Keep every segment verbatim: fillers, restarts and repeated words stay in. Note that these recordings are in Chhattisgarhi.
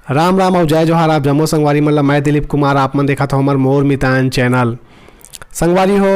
राम राम अउ जय जोहार आप जम्मो संगवारी मन ला। मैं दिलीप कुमार, आप मन देखत हो हमर मोर मितान चैनल। संगवारी हो,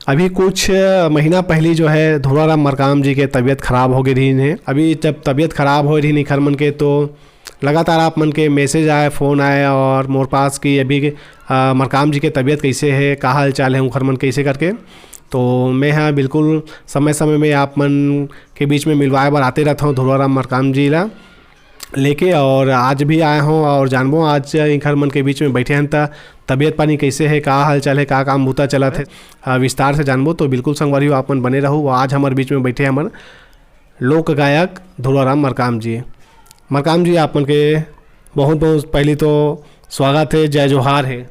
अभी कुछ महीना पहली जो है धुराराम मरकाम जी के तबीयत खराब हो गई रही है। अभी जब तबीयत खराब हो रही निखर मन के, तो लगातार आप मन के मैसेज आए, फ़ोन आए और मोर पास कि अभी अ, मरकाम जी के तबीयत कैसे है, का हाल चाल है, उखर मन कैसे करके। तो मैं हाँ बिल्कुल समय समय में आप मन के बीच में मिलवाए बर आते रहता हूँ धुराराम मरकाम जी ला लेके। और आज भी आए हों और जानबो आज इखर मन के बीच में बैठे हन त तबीयत पानी कैसे है, का हाल चाल है, का काम बूता चलत है, अ, विस्तार से जानबो। तो बिल्कुल संगवारी हो, आप मन बने रहू। आज हमर बीच में बैठे हमर लोक गायक धुराराम मरकाम जी। मरकाम जी, आप मन के बहुत बहुत पहली तो स्वागत है, जय जोहार है।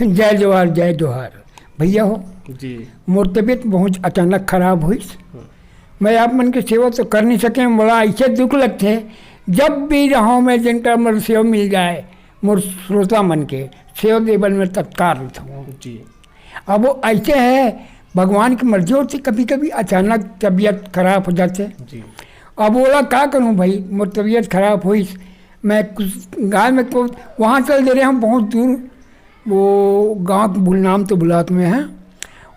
जय जोहार, जय जोहार। भैया हो, जी। मोर तबीयत बहुत अचानक खराब हुई। मैं आप मन के सेवा तो कर नहीं सके, मोला ऐसे दुख लगते, जब भी रहूँ मैं जिनका मोर सेवा मिल जाए, मोर श्रोता मन के सेवा देवल में तत्कार रहता हूँ। जी। अब वो ऐसे है, भगवान की मर्जी होती, कभी कभी अचानक तबीयत खराब हो जाते। जी। अब बोला का करूँ भाई, मोर तबीयत खराब हुई, मैं कुछ गाय में को वहाँ चल दे रहे हम बहुत दूर, वो गाँव के भूल, नाम तो भुलात में है।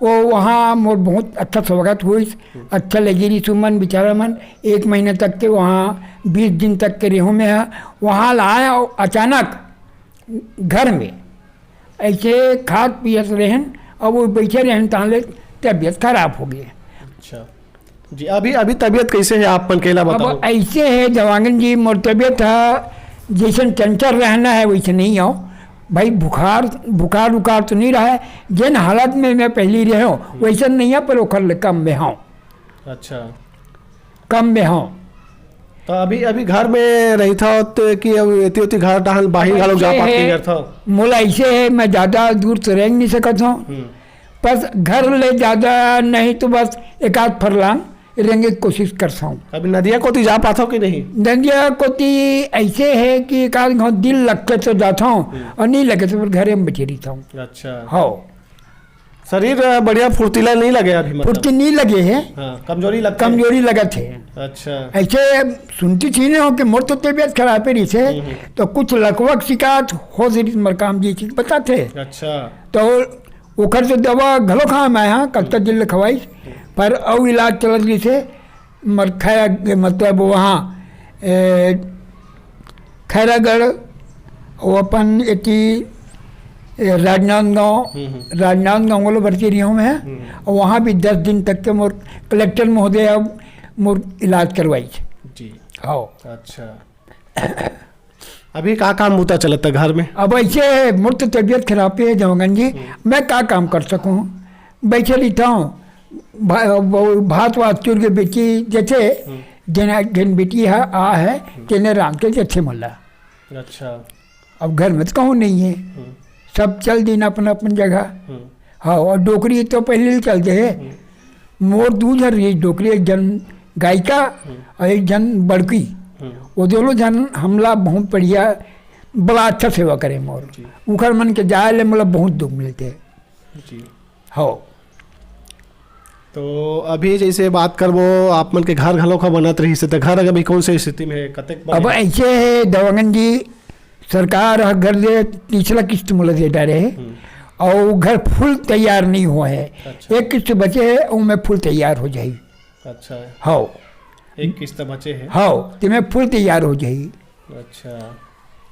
वो वहाँ मोर बहुत अच्छा स्वागत हुई, अच्छा लगी रही सुमन बेचारा मन। एक महीने तक के वहाँ, बीस दिन तक के रेहो में है। वहाँ लाया और अचानक घर में ऐसे खात पियत रहन, और वो बैठे रहन, ताले तबीयत खराब हो गई। अच्छा जी, अभी अभी तबीयत कैसे है आप मन के ला अब बताओ। ऐसे है देवांगन जी, मोर तबीयत है, जैसन चंचल रहना है वैसे नहीं हो भाई। बुखार, बुखार उखार तो नहीं रहा है, जिन हालत में मैं पहली रहे हूँ वैसन नहीं है, पर ओखर ले कम में हूँ। अच्छा। कम में हूँ। तो अभी अभी घर में रहिथव तो कि अब एती ओती घर डाहन बाहिर घलो जा ऐसे पात है, नहीं करथव? मोला ऐसे है, मैं ज़्यादा दूर तो रेंग नहीं सकत हूँ। हम्म। बस घर ले ज़्यादा नहीं तो बस एक आध फरलांग रेंगे के कोशिश करता हूँ। अभी नदिया कोती जा पाथव कि नहीं? नदिया कोती ऐसे है कि एक आध घाव दिल लग के तो जाता हूँ, हम्म। और नहीं लगे तो फिर घरे में बैठे रहता हूँ। अच्छा। हाँ। शरीर, अ, बढ़िया फुर्तीला नहीं लगे अभी, मतलब? फुर्ती नहीं लगे है। हाँ, कमजोरी लगथे। कमजोरी लगत है। अच्छा। ऐसे सुनती थी ना कि मोर तो तबीयत खराब है रही से, हम्म, हम्म। तो कुछ लकवक शिकायत हो रही मरकाम जी की बताते। अच्छा। तो ओखर से दवा घलो खा मैं, हाँ, कब तक दिल खवाई, पर अउ इलाज चलत रही से, मर-, खैरा-, मतलब वहाँ, ए, खैरागढ़, वो अपन एती, ए, राजनांदगांव, हम्म, हम्म। राजनांदगांव वालों भर्ती रही हूँ मैं, हम्म। और वहाँ भी दस दिन तक के मोर कलेक्टर महोदय अब मोर इलाज करवाई। जी। हाँ। अच्छा। अभी का काम बूता चलत है घर में? अब ऐसे है, मोर तो तबीयत खराब है देवांगन जी, हम्म। मैं का काम कर सकूँ? बैठे रहता हूँ, भा-, वो भात वात चुर के बेची जैसे, हम्म। जेना जेन बेटी है, आ है, हम्म। तेने रांध के जैसे मोला। अच्छा। अब घर में तो कहूँ नहीं है, हम्म। सब चल दिन अपन अपन जगह। हम्म। हाँ, और डोकरी तो पहले ही चल दे है। हम्म। मोर दू झन रही डोकरी, एक झन गायिका हम्म। और एक झन बड़की। हम्म। वो दोनों झन हमला बहुत बढ़िया, बड़ा अच्छा सेवा करे मोर। जी। उखर मन के जाए ले मोला बहुत दुख मिलते। जी। हो। तो अभी जैसे बात करबो, आप मन के घर घलो का बनत रही से, तो घर अभी कौन से स्थिति में है, कतेक बने अब है? ऐसे है देवांगन जी, सरकार ह घर ले तीसरा किस्त मोला दे डारे हे, हम्म। और घर फुल तैयार नहीं हुआ है। अच्छा। एक किस्त बचे है, वो मैं फुल तैयार हो जाई। अच्छा। हाँ। एक किस्त बचे है। हाँ, तो मैं फुल तैयार हो जाई। अच्छा।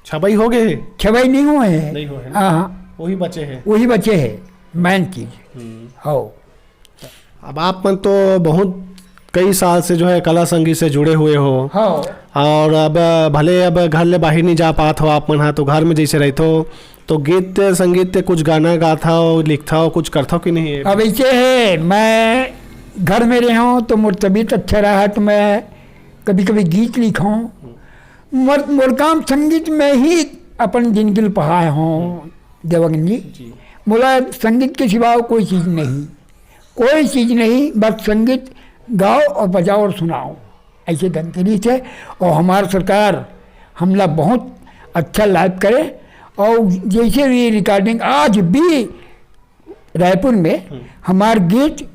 छबई हो गए है? छबई नहीं हुए है। नहीं हुए है। हाँ, हाँ। वही बचे है। वही बचे है, मेन चीज। हम्म। हाँ। अब आप मन तो बहुत कई साल से जो है कला संगीत से जुड़े हुए हो। हाँ। और अब भले अब घर ले बाहर नहीं जा पात हो आप मन हा, तो घर में जैसे रहते हो, तो गीत संगीत कुछ गाना गाता हो, लिखता हो, कुछ करता हो कि नहीं? अब ऐसे है, मैं घर में रहा हूँ तो मोर तबीयत अच्छा रहा तो मैं कभी कभी गीत लिखा हूँ। मोर, मोर काम संगीत में ही अपन जिंदगी ल पहाए हूँ देवांगन जी। जी। मोला संगीत के सिवा कोई चीज नहीं। कोई चीज नहीं, बस संगीत गाओ और बजाओ और सुनाओ, ऐसे ढंग के रीत है। और हमार सरकार हमला बहुत अच्छा लाभ करे। और जैसे भी रिकॉर्डिंग आज भी रायपुर में हम्म। हमार गीत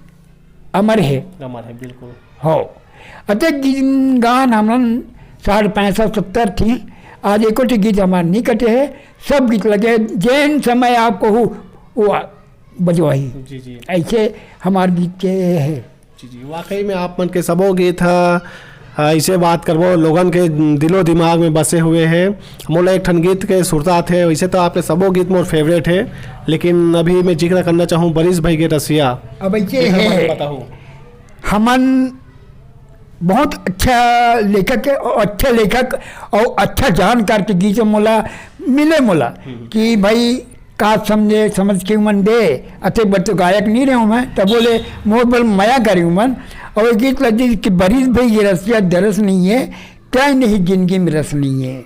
अमर है। अमर है, बिल्कुल। हो, अतः गीत गान हमन साठ पैंसठ सत्तर थी, आज एको ठे गीत हमार नहीं कटे है, सब गीत लगे, जेन समय आप कहू वो आ-, बजवाही। जी, जी। ऐसे हमार गीत के है। जी, जी, वाकई में आप मन के सबो गीत ह, अ, ऐसे बात करबो, लोगन के दिलो दिमाग में बसे हुए है। मोला एक ठन गीत के सुरता आथे, वैसे तो आपके सबो गीत मोर फेवरेट है, लेकिन अभी मैं जिक्र करना चाहूँ बरिस भई गे रसिया। अब ऐसे एकर है, बारे में बताहू। हमन बहुत अच्छा लेखक है और अच्छा लेखक और अच्छा जानकार के गीत मोला मिले मोला हम्म। कि भाई का समझे, समझ के मन दे, अते बर तो गायक नहीं रहे मैं, तब बोले मोर बल मया करी मन। और ये गीत लग कि बरिस भई गे रसिया दरस नहीं है, क्या नहीं जिंदगी में रस नहीं है।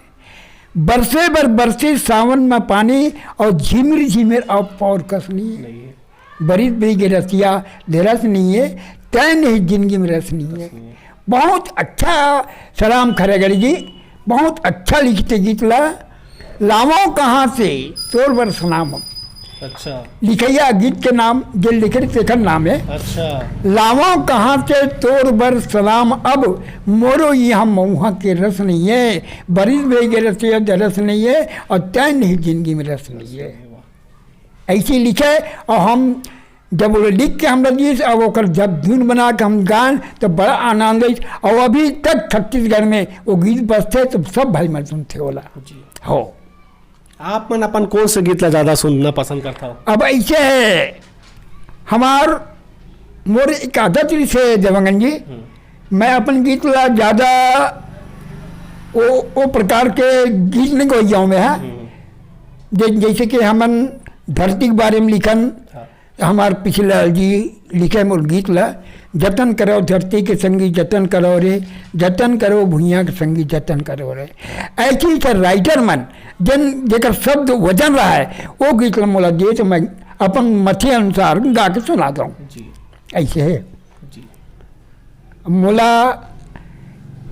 बरसे बर बरसे सावन में पानी और झिमिर झिमिर और पौर कस नहीं है। नहीं है। बरिस भई गे रसिया दरस नहीं है, तय नहीं जिंदगी में रस नहीं है। रस नहीं है। बहुत अच्छा सलाम खरेगड़ी जी, बहुत अच्छा लिखते गीत ला। लावो कहाँ से तोर बर सलाम। अच्छा। लिखैया गीत के नाम जे लिखे तेकर नाम है। अच्छा। लावो कहाँ से तोर बर सलाम अब, मोरो यहाँ मऊहा के रस नहीं है, बरिस भई गे रसिया दरस नहीं है और तय नहीं जिंदगी में रस नहीं है। ऐसे लिखे और हम जब वो लिख के हमरा दिस, अब ओकर जब धुन बना के हम गान तो बड़ा आनंद आई। और अभी तक छत्तीसगढ़ में वो गीत बजथे तो सब भाई मन सुनथे ओला। जी। हो। आप मन अपन कौन से गीत ला ज्यादा सुनना पसंद करता हो? अब ऐसे है, हमार मोर एक आदत रहिसे देवांगन जी, हम्म। मैं अपन गीत ला ज्यादा वो, वो प्रकार के गीत नहीं गवैया हूँ मैं, हाँ। हम्म। जै-, जैसे कि हमन धरती के बारे में लिखन, हाँ। हमार पिछला जी लिखे मोर गीत ला, "जतन करो धरती के संगी जतन करो रे, जतन करो भुइयां के संगी जतन करो रे।" ऐसे ही सर राइटर मन, जन जेकर शब्द वजन रहा है, वो गीत ला मोला दे तो मैं अपन मथे अनुसार गा के सुना दूँ। जी। ऐसे है। जी। मोला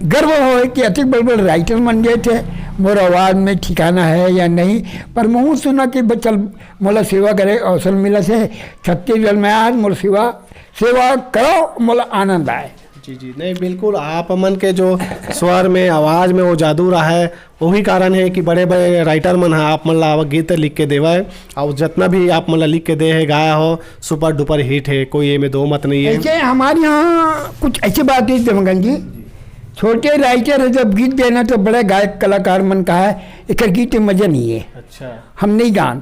गर्व होय कि अतिक बड़-बड़ राइटर मन गए थे, मोर आवाज में ठिकाना है या नहीं, पर महूँ सुना कि ब-, चल मोला सेवा करे अवसर मिला से छत्तीसगढ़ में आज मोर सेवा, सेवा करो, मोला आनंद आए। जी, जी, नहीं, बिल्कुल, आप मन के जो स्वर में, आवाज में वो जादू रहा है, वही कारण है कि बड़े-बड़े राइटर मन ह आप मन ला गीत लिख के देवय, और जितना भी आप मन ला लिख के दे है, गाया हो, सुपर डुपर हिट है, कोई एमे दो मत नहीं है। ऐसे हमारे यहाँ कुछ ऐसी बात है देवंगन जी, छोटे राइटर है, जब गीत देना तो बड़े गायक कलाकार मन कहा है, "एकर गीत में मजा नहीं है, अच्छा। हम नहीं गान।"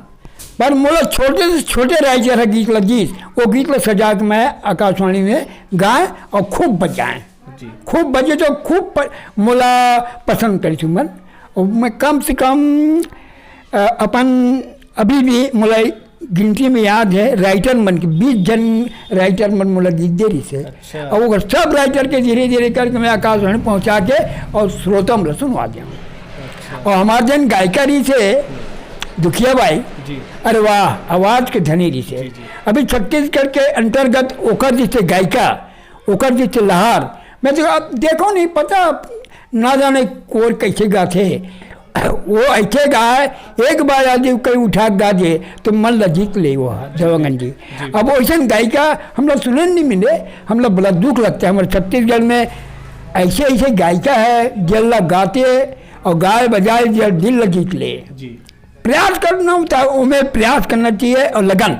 पर मोला छोटे से छोटे राइटर है गीत ला दीस, वो गीत ला सजा के मैं आकाशवाणी में गाए और खूब बजाए। जी। खूब बजे तो खूब प-, मोला पसंद करी थी मन। और मैं कम से कम, अ, अपन अभी भी मोला गिनती में याद है, राइटर मन के बीस जन राइटर मन मोला गीत दे रहिसे। अच्छा। और वो सब राइटर के धीरे-धीरे करके मैं आकाशवाणी पहुंचा के और श्रोता मन ला सुनवा दिया। अच्छा। और हमार जन गायिका रहिसे दुखिया बाई, जी। अरे वाह, आवाज के धनी रहिसे। जी, जी। अभी छत्तीसगढ़ के अंतर्गत ओकर जैसे गायिका, ओकर जैसे लहार, मैं तो अब देखो नहीं पता, ना जाने कोर कैसे गाथे। वो ऐसे गाए, एक बार यदि कोई उठा के गा दे, तो मन ला जीत ले वो ह, देवांगन जी। जी। अब वैसन गायिका हम लोग सुने नहीं मिले, हम लोग बड़ा दुख लगता है। हमारे छत्तीसगढ़ में ऐसे, ऐसे गायिका है, जेन ला गाते और गाए बजाए, जेन दिल ला जीत ले। जी। प्रयास करना होता है, उमें प्रयास करना चाहिए और लगन,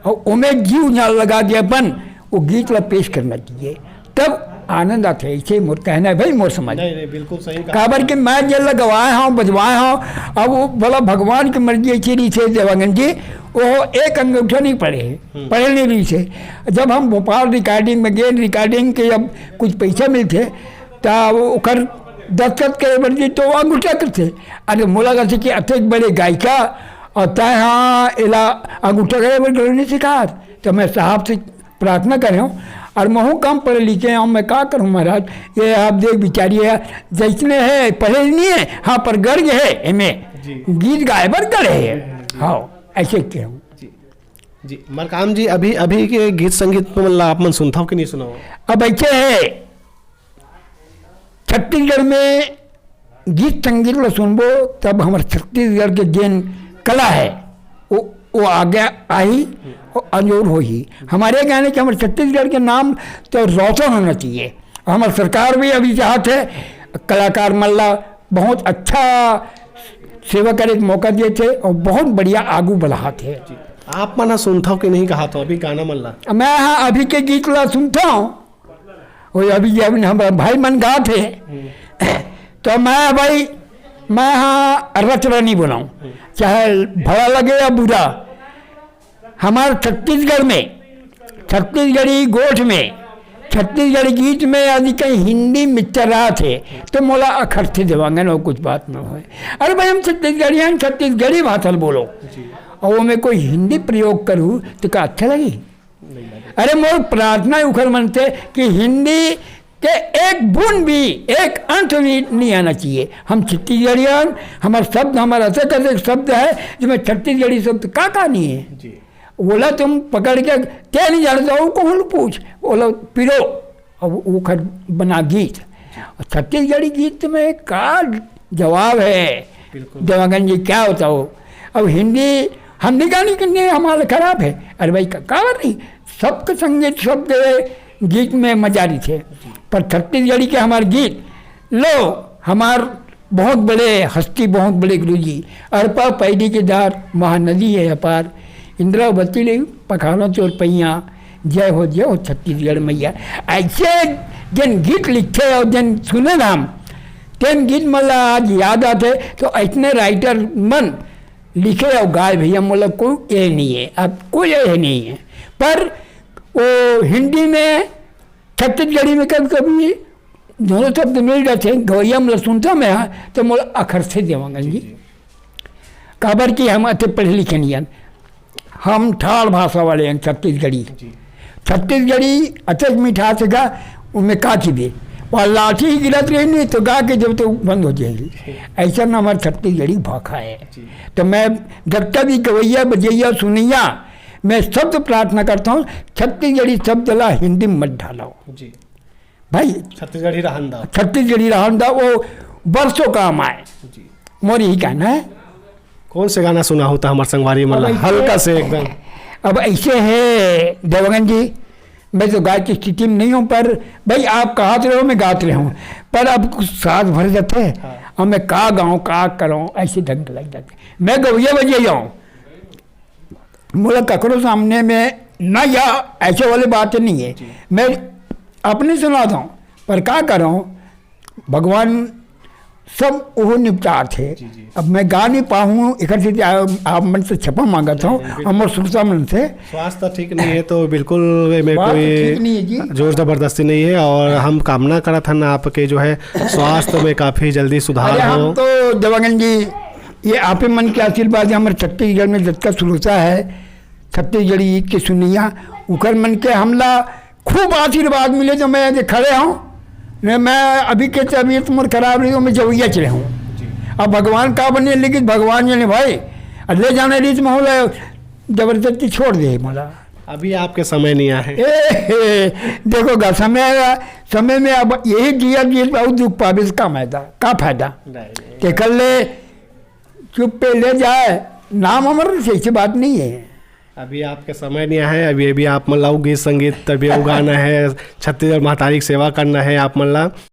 और उमें जीव जान लगा के अपन वो गीत ला पेश करना चाहिए, तब आनंद आथे। ऐसे मोर कहना है भाई, मोर समझ। नहीं, नहीं, बिल्कुल सही कहा। काबर कि मैं जेन ला गवाए हूँ, बजवाए हूँ, अब वो बोला भगवान की मर्जी ऐसी रहिसे देवांगन जी, वो एक अंगूठा नहीं पढ़े, हम्म। पढ़े नहीं रहिसे। जब हम भोपाल रिकॉर्डिंग में गए, रिकॉर्डिंग के जब कुछ पैसा मिलते, त ओकर दस्तखत करे बर जी तो अंगूठा करथे। अरे मोला कथे कि अतेक बड़े गायिका और तय हाँ एला अंगूठा करे बर घलो नहीं सिखात। तो मैं साहब से प्रार्थना करे हूँ, और महूँ कम पढ़े लिखे हूँ, मैं का करूँ महाराज? ये आप देख बिचारी है, जैसने है पढ़े नहीं है, हाँ पर गर्ज है एमे, जी। गीत गाए बर गढ़े है। जी, जी। हाँ, ऐसे कहे हूँ। जी। जी, मलकाम जी, अभी, अभी के गीत संगीत मन ला आप मन सुनथव कि नहीं सुनव? अब ऐसे है, छत्तीसगढ़ में गीत संगीत ला सुनबो, तब हमर छत्तीसगढ़ के जेन कला है, वो, वो आगे आही और अजोर होही। हमारे कहने के हमर छत्तीसगढ़ के नाम तो रोशन होना चाहिए। हमर सरकार भी अभी चाहत है कलाकार मन ला बहुत अच्छा सेवा करे के मौका देथे और बहुत बढ़िया आगू बढ़ाथे। आप मन ह सुनथव कि नहीं, कहा तो अभी गाना मन ला? मैं हाँ अभी के गीत ला सुनता हूँ, वो अभी जे अभी हमारे भाई मन गात हे, तो मैं भाई, मैं हाँ रच रनी बोलाऊँ, चाहे भला लगे या बुरा। हमारे छत्तीसगढ़ में, छत्तीसगढ़ी गोठ में, छत्तीसगढ़ी गीत में यदि कहीं हिंदी मिक्सचर आत हे, तो मोला अखरथे देवांगन और कुछ बात न होए। अरे भाई, हम छत्तीसगढ़ी हैं, छत्तीसगढ़ी भाषा बोलो, और वो में कोई हिंदी प्रयोग करूँ तो का अच्छा लगी? अरे, मोर प्रार्थना है उखर मन से कि हिंदी के एक बूंद भी, एक अंश भी नहीं आना चाहिए। हम छत्तीसगढ़ियन, हमारे शब्द, हमारे ऐसे कैसे शब्द है जिसमें छत्तीसगढ़ी शब्द का का नहीं है? जी। ओला तुम पकड़ के, ते नहीं जानता, वो कौन पूछ, ओला पिरो, अब उखर बना गीत। और छत्तीसगढ़ी गीत में का जवाब है? बिल्कुल। देवांगन जी, क्या बताओ? अब हिंदी हम नहीं गाने के लिए हमारा खराब है। अरे भाई, का-, काबर नहीं? सबके संगीत, सबके गीत में मजा रही थे, पर छत्तीसगढ़ी के हमारे गीत, लो, हमार बहुत बड़े हस्ती, बहुत बड़े गुरु जी, अरपा पैड़ी के धार महानदी है अपार, इंद्रावती ले पखानो चोर पैया, जय हो, जय हो छत्तीसगढ़ मैया। ऐसे जन गीत लिखे और जन सुने ना हम, तेन गीत मला आज याद आते। तो इतने राइटर मन लिखे और गाए भैया, मतलब कोई ये नहीं है, अब कोई ये नहीं है। पर वो हिंदी में, छत्तीसगढ़ी में कभी कभी दोनों शब्द मिल जाते हैं। गवैया मतलब सुनता मैं हाँ, तो मोला अखरथे देवांगन जी, काबर कि हम अते पढ़े लिखे नहीं हैं, हम ठाड़ भाषा वाले हैं छत्तीसगढ़ी। जी। छत्तीसगढ़ी अतेक मिठास का, उनमें का चीज है? वह लाठी ही गिरत रही नहीं तो गा के जब तो बंद हो जाएगी। ऐसा ना हमारा छत्तीसगढ़ी भाखा है। जी। तो मैं जब तक भी गवैया, बजैया, सुनैया, मैं शब्द प्रार्थना करता हूँ, छत्तीसगढ़ी शब्द ला हिंदी में मत डालो जी। भाई। छत्तीसगढ़ी रहन दा। छत्तीसगढ़ी रहन दा, वो बरसों काम आए। जी। मोर यही कहना है। कौन से गाना सुना होता हमारे संगवारी मन ला? अब ऐसे हल्का से एकदम। अब ऐसे है देवांगन जी, मैं तो गाय की स्थिति में नहीं हूँ, पर भाई, आप कहत रहो, मैं गात रहे हूँ, पर अब कुछ सांस भर जाते हैं। हाँ। अब मैं का गाऊँ, का करूँ, ऐसे ढंग लग जाते। मैं गवैया बजे जाऊँ, मोला ककरो सामने में ना, या ऐसे वाली बात नहीं है। मैं अपने सुनाता हूँ, पर का करूँ, भगवान सब वो निपटात है। जी, जी। अब मैं गा नहीं पाऊँ, एक आप, आप मन से छपा मांगत हूँ, नहीं, नहीं, हमर सुरता मन से। स्वास्थ्य ठीक नहीं है तो बिल्कुल में बात तो कोई ठीक नहीं है जी। जोर जबरदस्ती नहीं है, और हम कामना करत हन आपके जो है स्वास्थ्य में काफी जल्दी सुधार अरे, हम हो। तो देवांगन जी, ये आपे मन के आशीर्वाद है। हमारे छत्तीसगढ़ में जतका सुरता है, छत्तीसगढ़ी गीत के सुनैया, उकर मन के हमला खूब आशीर्वाद मिले, तो मैं आज खड़े हूँ। मैं, मैं अभी के तबीयत मोर खराब रही, मैं जवैया चले हूँ। अब भगवान का बने, लेकिन भगवान जाने भाई, अब ले जाने रीत में होला, जबरदस्ती छोड़ दे मोला। अभी आपके समय नहीं आए। ए, ए, देखो गा, समय, समय में अब यही जिया, जिया बहुत दुख पावे, इसका फायदा, का फायदा? नहीं, नहीं। ते कर ले, चुप पे ले जाए, नाम अमर से ऐसी बात नहीं है। अभी आपके समय नहीं आए, अभी अभी आप मतलब गीत संगीत, तभी वो गाना है, छत्तीसगढ़ महतारी की सेवा करना है आप मतलब।